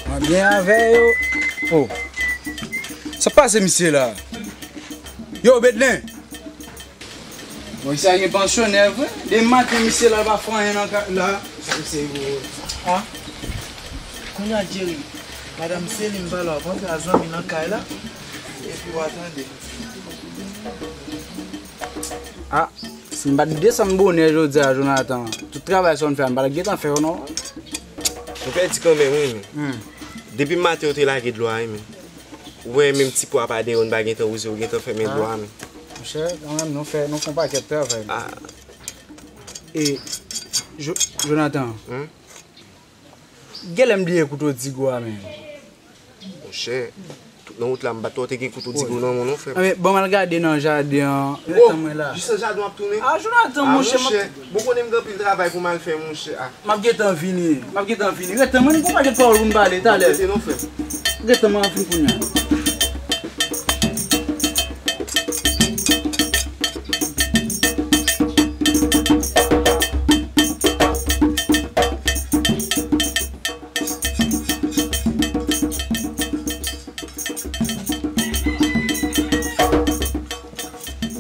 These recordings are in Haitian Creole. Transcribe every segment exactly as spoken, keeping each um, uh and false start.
Mwen byen avè yo. Oh. Sa pase misye la? Yo, Bedlen. Bon, sa gen pansyonè vre. Demen maten misye la pa fè anyen nan kay la. Sa misye yo. Ah. Kounye a Jerry, madanm Celine pale w ap antre a zanmi nan kay la. Epi w a tande. Ah, si m pa t desann bonè jodi a, Jonathan, tout travay sa w fè a, m pa t gentan fè yo non. Ou pèdi kanmenm, wi, men. Hmm. Depi maten yo te lage dlo a, wi, men. Ou wè menm ti pwa pa deyò, n pa gentan wouze, ou gentan fèmen dlo a, men. Monchè, kanmenm, nou fè, nou fè yon pakèt travay. Ah. E, Jo-, Jonathan. Hmm? Genlè m bliye kouto Digo a menm. Monchè, tout nan wout la, m pa t wè w te gen kouto Digo nan men w non, frè m. Anben, ban m al gade nan jaden an. Oh, rete mwen la. Jis nan jaden w ap tounen? Ah, Jonathan, monchè, m ap... Bon, konnen m gen anpil travay pou m al fè, monchè. Ah. M ap gentan vini. M ap gentan vini. Rete mwen, m gon pakèt pawòl pou m pale talè. Rete non, frè m. Rete mwen ap vin kounye a.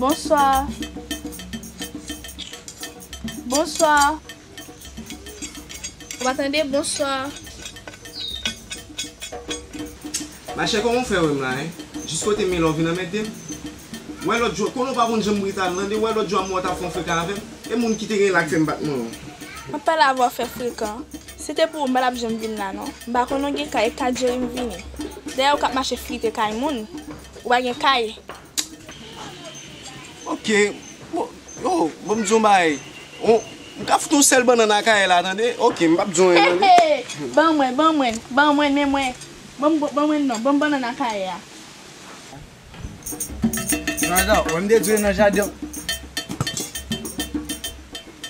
Bonswa. Bonswa. Ou pa tande? Bonswa. Machè, kòman w fè wè m la, en? Jis kote m ye la, w vin anmède m. Wè lòt jou, konnen w pa konn jan m brital, tande, wè lòt jou a m wè w t ap fè yon frekan avè m. E moun ki te gen la k fè m bat mwen an. M ap pale avè w fè frekan. Si te pou ou, m pa t ap janm vin la, non. M pa konn ou gen kay, e ka Jerry m vini. Dayè, ou k ap mache frite kay moun. Ou pa gen kay. Ok. Bon, yo, bon, m di w yon bagay. On, m ka fout yon sèl bannann a kay la, tande? Ok, m p ap di w anyen, tande? Hey, hey! Ban mwen, ban mwen, ban mwen, men mwen. Ban m, ban mwen non, ban m bannann a kay a. Jonathan, wè m te di w nan jaden.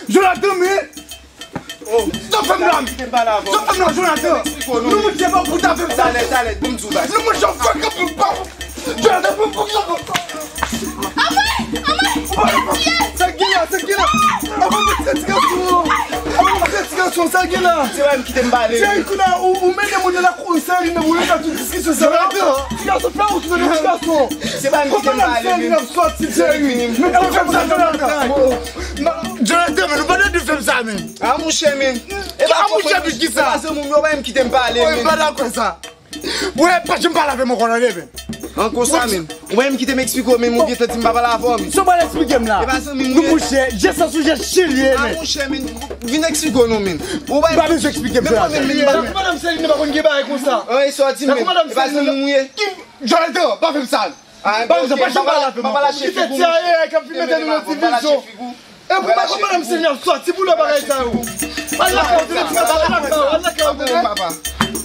Jonathan, men! Oh, sa fè m la! Sa fè m la, Jonathan! Nou mouche pa pou ta fè m sa! Talè, talè, ban m di w bagay. Nou mouche fè kanpe pa! Jonathan, pou, pou ki sa fè sa? Anmwey! Anmwey! Sa ki la, sa ki la? Anmwey, mwen se ti gason! Anmwey, mwen se ti gason, sa ki la? Se pa m ki te m pale. Jerry, kounye a, ou, ou mennen moun nan lakou, Celine, ou rete tout diskisyon sa la. Ti gason, fè ou tounen ti gason. Se pa m ki te m pale, men. Soti, Jerry. Men ou fè m sa, Jonathan. Jonathan, men nou pa dwe fè m sa, men. Ah, mouche, men. E pa mouche, men ki sa? E pa zanmi m yo, pa m kite m pale, men. Mwen pa dakò sa. Mwen pa janm pale avè m ankò, tande, men. An konsa, men. Ou pa m kite m eksplike w, men, ou gentan di m pa pale avè w, men. Sa w pral eksplike m la? E pa zanmi m, men. Nou mouche, je sa sou je chilye, men. Ah, mouche, men. Vin eksplike w, non, men. Ou pa... M pa bezwen eksplike m, men. Madanm Celine pa konn gen bagay konsa. An, e sòti, men. E pa zanmi m ou ye. Jonathan, pa fè m sa. Ah, pa janm pale avè m ankò. Kite ti ayayay k ap vin mete nou nan divizyon. E pou pa konprann m si n ap sòti pou lè bagay sa yo. Al lakay ou, tande, ti gason, al lakay ou, al lakay ou, tande.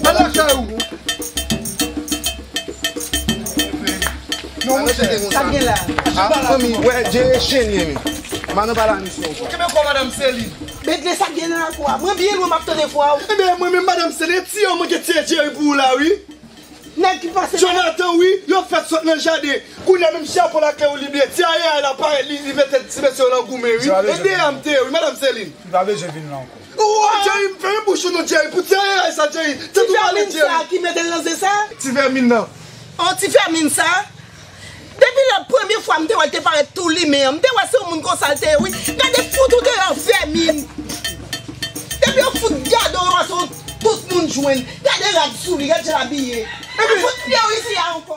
Al lakay ou. Non, monchè. Sa gen la? Ah, fanmi, wè, Jerry chen li ye, men. M pa nan pale a misye ankò. Kenbe kò, madanm Celine. Bedle, sa gen nan lakou a? Mwen byen lwen, m ap tande vwa w. Ebyen, mwen menm, madanm Celine, ti yo, mwen gen tiye Jerry pou ou la, wi. Nèg ki pase la. Jonathan, wi, yo fèt sot nan jaden. Kounye a menm chapo lakle ou li bliye. Ti ayayay la parèt, li, li mete ti mesye yo nan goumen, wi. E deyò a m te ye, wi, madanm Celine. Li pa bezwen vin la ankò. Ou, Jerry, m fèmen bouch ou non, Jerry. Pou ti ayayay sa, Jerry. Tèt ou pale, Jerry. Ti vèmin sa ki mete l nan zen sa? Ti vèmin nan. Oh, ti vèmin sa? Depi lè premye fwa m te wè l te parèt tou limen an, m te wè se yon moun konsa l te ye, wi. Gade fout ou deyò, vèmin. Depi yo fout gade w, yo wè se yon tout moun jwenn. Gade rad sou li, gade jan l abiye. Epi fout pye w isi a ankò.